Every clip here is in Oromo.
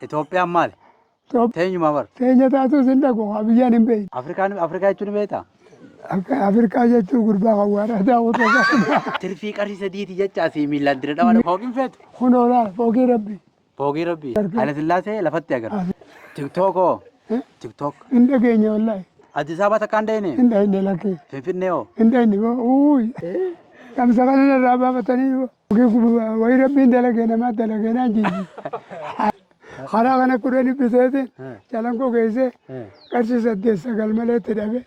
Itoophiyaan maali? Teenyumaa bar. Teenya taatus hin dhaqu biyyaan hin beekne. Afrikaan Afrikaa jechuun ni beektaa? Akka Afrikaa jechuun gurbaa hawwaadhaa daawwatu. Tirfii qarshii sadiiti jecha asii miilaan dire dhawaa fooqiin feetu. Kunoo laala fookii rabbi. Foogii rabbi. Haile Sillaasee lafatti agarra. Tiktook hoo? Tiktook. Hin dhageenye wallaahi. Addis Ababa takkaan deene? Hin dhageenye lakkee. Finfinnee hoo? Hin dhageenye uuyi. Kamsa kana irraa baafatanii wayii rabbiin dalagee namaa dalagee naan jijji. Karaa kana kudhanii biteetiin calanqoo geessee qarshii 8 9 malee itti dhabe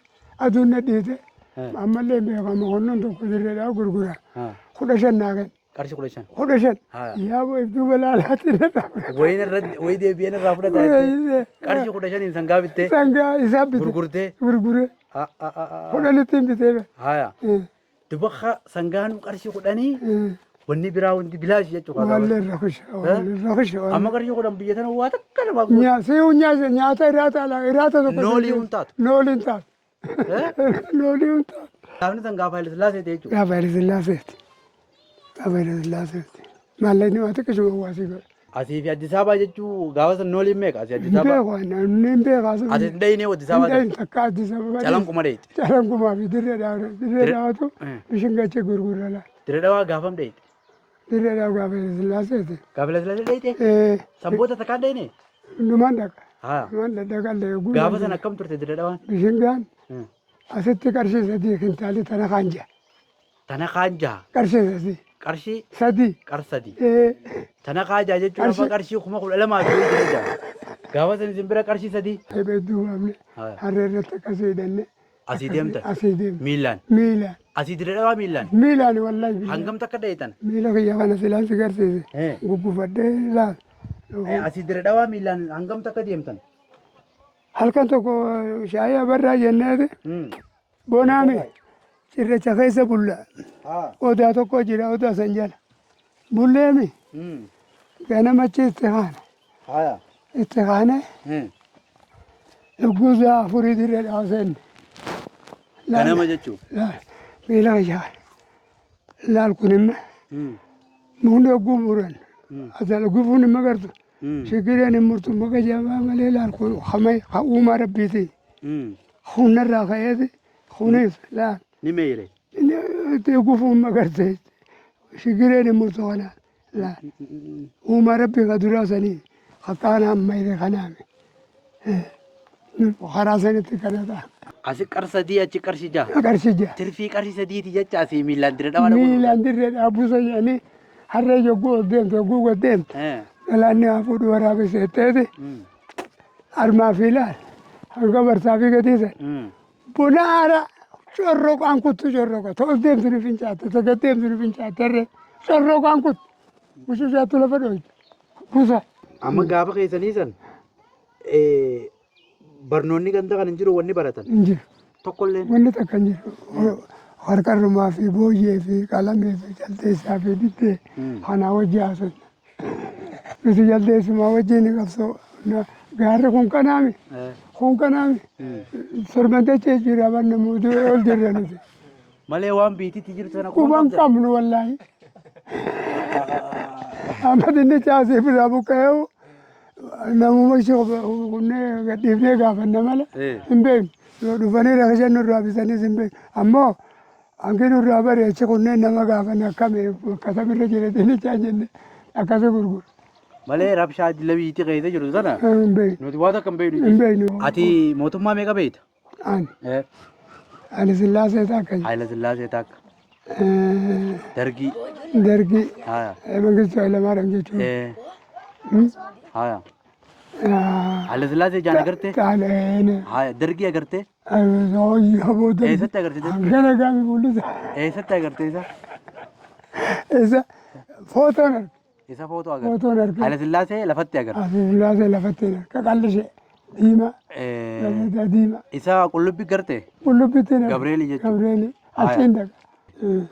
aduun na dhiite ammallee hin beekamu honnoon tokko dirreedhaa gurgura 15 naa kenne. Qarshii 15. 15. Haa. Yaa boo iftuu laalaatti na dhabe. Wayiin irra wayii deebi'een irraa fudhata jettee. Qarshii 15n sangaa bittee. Sangaa isaa bite. Gurgurtee. Gurguree. 10tti hin bitee be. Haya. Dubaxa sangaan qarshii 10 wanni biraa wanti bilaashi jechuudha. Wallee rakisha. Wallee rakisha. Amma qarshii 10 biyya tana waa takka namaa guutu. Si'u nyaata iraata ala iraata tokko. Noolii hin taatu. Noolii hin taatu. Noolii hin taatu. Gaafni san gaafa Haile Sillaaseeti jechuudha. Gaafa Haile Sillaaseeti. Gaafa Haile Sillaaseeti. Maallaqni waa xiqqishuma waasii godha. Asii fi Addis Ababaa jechuu gaafa san nooliin meeqa asii Addis Hin Ababaa? beeku ani inni hin beeku asii. Ati hin dhayinee Addis Hin Ababaa dhayin takka Addis Ababaa. Calanquma dhayite. Calanqumaa fi dirree dhaawatu. Dirree dhaawatu bishingachi gurgurra laal. Dirree dhawaa gaafam dhayite. Dirree dhaawu gaafa Haile Sillaaseeti. Gaafa Haile Sillaasee dhayite? Ee. Sanboota takkaan dhayine? Numaan dhaqa. Haa. Numaan dhaqallee oguu. Gaafa san akkam turte dirree dhawaan? Bishingaan asitti qarshii 3 kintaalii tana kaan ja'a. Tana kaan jaha. Qarshii 3. Qarshii 3. qar 3. Ee. Tana kaan jaha jechuun amma qarshii 12,000 fi wayii jira jaha. Gaafa san isin bira qarshii 3. Hedduu baafne harree irratti akkasii hidhanne. Asii deemtan? Asii deemne. Miilaan? Miilaan. Asii dirree dhawaa miilaan? Miilaan wallahi billahi. Hangam takka dhayitan? Miila kiyya kana silaan si garsiise. Guggufadhee laal. Asii dirree dhawaa miilaan hangam takka deemtan? Halkan tokko shaayii abarraa jenneeti bonaami cirracha keessa bulla. Odaa tokko jira odaa san jala. Bulleemi ganamachi itti kaane. Itti kaane guyyaa afurii dirree dhawaa seenne. Ganama jechuun. Miila kiyya kana. Laal kun imma mukni hogguu muran. Asal gufuun hin magartu. Shigireen hin murtu muka jabaa malee laal kun hamay ha uumaa rabbiitiin. Humnarraa ka'eeti kunis laal. Ni meeyre. Itti gufuun magarte. Shigireen hin murtu kana laal. Uumaa rabbii ka duraa sanii kakkaana ammayre kanaame. Karaa sanitti kana ta'a. Asi qar 3 achi qarshii 6. Qarshii 6. Tirfii qarshii sadiiti jecha asii miilaan dirree dhawaa dhaquu. Miilaan dirree dhaabuusa jedhanii harree yogguu ol deemte yogguu gad deemte galaanni haa fuudhu waraabessa jetteeti armaa fi laal hanga barsaa fi gadii san buna aara corroqaan kuttu corroqa ta ol deemtu ni fincaatte ta gad deemtu ni fincaatte harree corroqaan kuttu mushushaattu lafa dhoyte busa. Amma gaafa keessanii san barnoonni ganda kan hin jiru wanni baratan. Hin jiru. Tokkolleen. Wanni takka hin jiru. Harkarrumaa fi booyyee fi qalamee fi jaldeessaa fi diddee kanaa wajji haasofna. Nuti jaldeessumaa wajjin qabsoo gaarri kun kanaami. Kun kanaami. Sormantachee jira banna mootii ol jirra nuti. Malee waan biititti jirtu sana quban qabnu wallaahi. Amma dinnicha asii biraa buqqa'ee namuma ishee kunnee gadhiifnee gaafanna malee hin beeknu. Yoo dhufanii rakashan nurraa bitanis hin beeknu. Ammoo hangi nurraa bareechi kunneen nama gaafanna akkami bakka samirra jira dinnichaa jenne akkasi gurguru. Malee rabshaa labiitti keessa jiru sana Hin beeknu. nuti waan takka hin beeknu. Hin beeknu. Ati mootummaa meeqa beekta? Ani. Haile Sillaasee takka. Haile Sillaasee takka. Dargii. Dargii. Haya. Mangistuu Hayilamaariyaam jechuudha. Haya. Haile Sillaasee jaan agartee? Xaaleen. Haya. Dargii agartee? Hooyyoo booda. Eessatti agarte dargii? Hangana gaami fuulli isaa. Eessatti agarte isa? Isa footoon arge. Isa footoo agarte. Footoon arge. Haile Sillaasee lafatti agarte. Haile Sillaasee lafatti arge. Qal'ishee diimaa. Gabataa diimaa. Isa qullubbii garte? Qullubbitti hin arge. Gabreelii jechuudha. Gabreelii. Achiin dhaqa.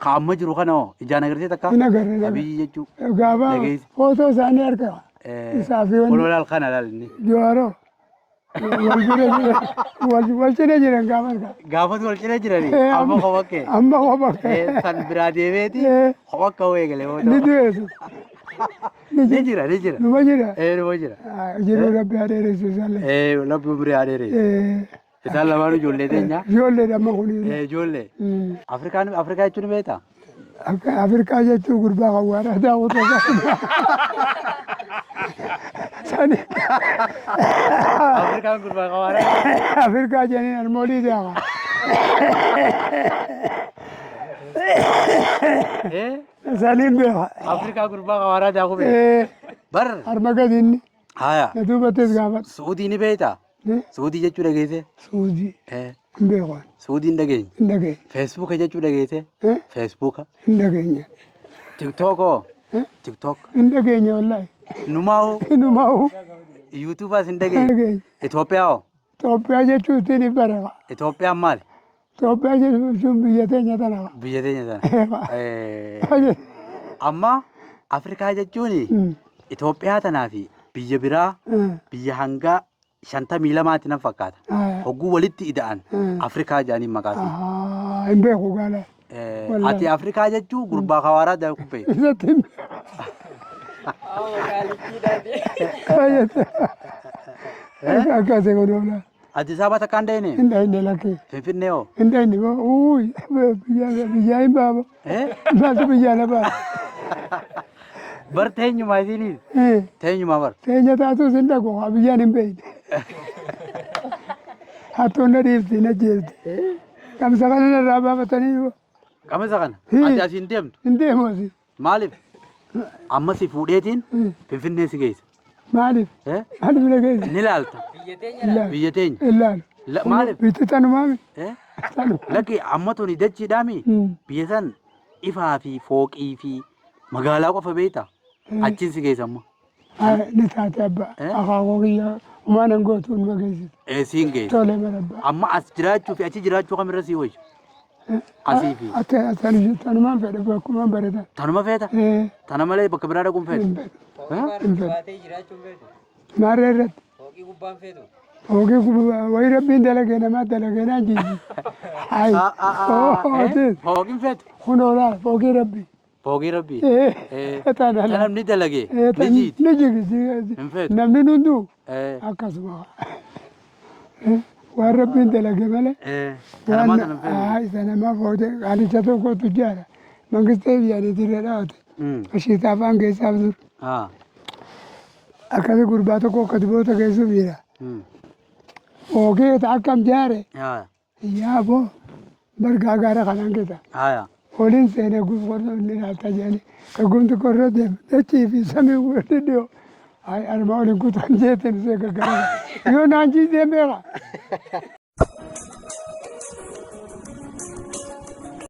Ka amma jiru kana hoo ijaan agartee takka? Hin agarre. Hin agarre. Abiyyi jechuu. Gaafa Dhageessi. footoo isaanii arga. Isaa fi wanni. Kunoo laal kana laal inni. Jawaaroo. Wal bira jiran. Wal wal cina jiran gaafa arga. Gaafas wal cina jirani. Amma kopha kee. Amma kopha kee. San biraa deemeeti kopha akka eegale Ni footoo. du'eessu. Ni jira, ni jira. Numa jira. Ee, numa jira. Jiruu Rabbi haa dheeressu isaallee. Ee, Rabbi umrii haa dheeressu. Isaan lamaanuu ijoollee teenya. Ijoollee amma kun. Ee, ijoollee. Afrikaan Afrikaa jechuun beektaa? Afrikaa jechuun gurbaa hawwaadha daawwatu. Sani. Afrikaan gurbaa hawwaadha. Afrikaa jedhanii armoolii daawa. Ee? Saniin beeka. Afrikaa gurbaa hawwaadhaa daakuu beekta. Bar. Harma gadi inni. Haya. Na duubattis gaafadhu. Suudii ni beektaa? Suudii jechuu dhageesse? Suudii. Hin beeku. Suudii hin dhageenye. Hin dhageenye. Feesbuuka jechuu dhageesse? Feesbuuka. Hin dhageenye. Tiktookoo? Tiktook. Hin dhageenye wallaahi. Numaa'u? Numaa'u. Yuutuubaas hin dhageenye. Itoophiyaa hoo? Itoophiyaa jechuun ittiin hin barama. Itoophiyaan maali? Itoophiyaa jechuun biyya teenya tana. Biyya teenya tana. Amma Afrikaa jechuun Itoophiyaa tanaa fi biyya biraa biyya hangaa 52tti nan fakkaata. Hogguu walitti ida'an Afrikaa jedhanii maqaa isii. Hin beeku gaala. Ati Afrikaa jechuun gurbaa hawaaraa daakuu beekta. Isatti hin beeku. Akkasii kun oola. Addis Ababa takka hin dhayine? Hin dhayine lakkee. Finfinnee hoo? Hin dhayine uuy biyyaa hin baaba. Maaltu biyyaa na baaba? Bar teenyumaa isinis? Teenyumaa bar. Teenya taatus hin dhaqu biyyaan hin beekne. Hattuun na dhiifti na jeefti. Qamisa kana narraa baafatanii. Qamisa kana? Ati asii hin deemtu? Hin deemu asii. Maaliif? Amma si fuudheetiin Finfinnee si geessa. Maaliif? Maaliif na geessa? Ni laalta. Biyya teenya. Hin laalu. Maaliif? Biyyi tanumaami. Tanuma. Lakki amma tuni dachiidhaami biyya san ifaa fi fooqii fi magaalaa qofa beekta. Achiin si geessa amma. Ni taate abbaa. Akaakuu kiyya homaa nan gootu numa geessitu. Ee siin geessa. Tole mara abbaa. Amma as jiraachuu fi achi jiraachuu kamirra sii wayya? Asii fi. Tanumaan fedha bakkumaan baratan. Tanuma feeta? Tana malee bakka biraa dhaquun feetu? Hin fedhu. Maarree irratti. Fooqii gubbaan feetu. Fooqii gubbaa wayi rabbiin dalagee namaa dalagee naan jijji. Hayi. Fooqiin feetu? Kunoo laal fooqii rabbii. Fooqii rabbii. Tana namni dalagee ni jiiti. Ni jigisi. Hin feetu. Namni hunduu akkasuma. Waan rabbiin dalage malee. Tanamaa tana feetu. Isa namaa footee qaalicha tokkotu jaara. Mangistee biyyaanii dirree dhaawate. Ashiitaa afaan keessaaf dur. Akkasi gurbaa tokko akka diboota geessuuf jira. Fooqii akkam jaare. Yaa boo bargaa gaara kanaan keessa. Oliin seenee gurguruu inni laata jedhanii ka gumti korra deemu dachii fi samii walitti dhiyoo. Ay armaa oliin kutaan jeeteen see gaggara. Yoo naan jiisee beeka.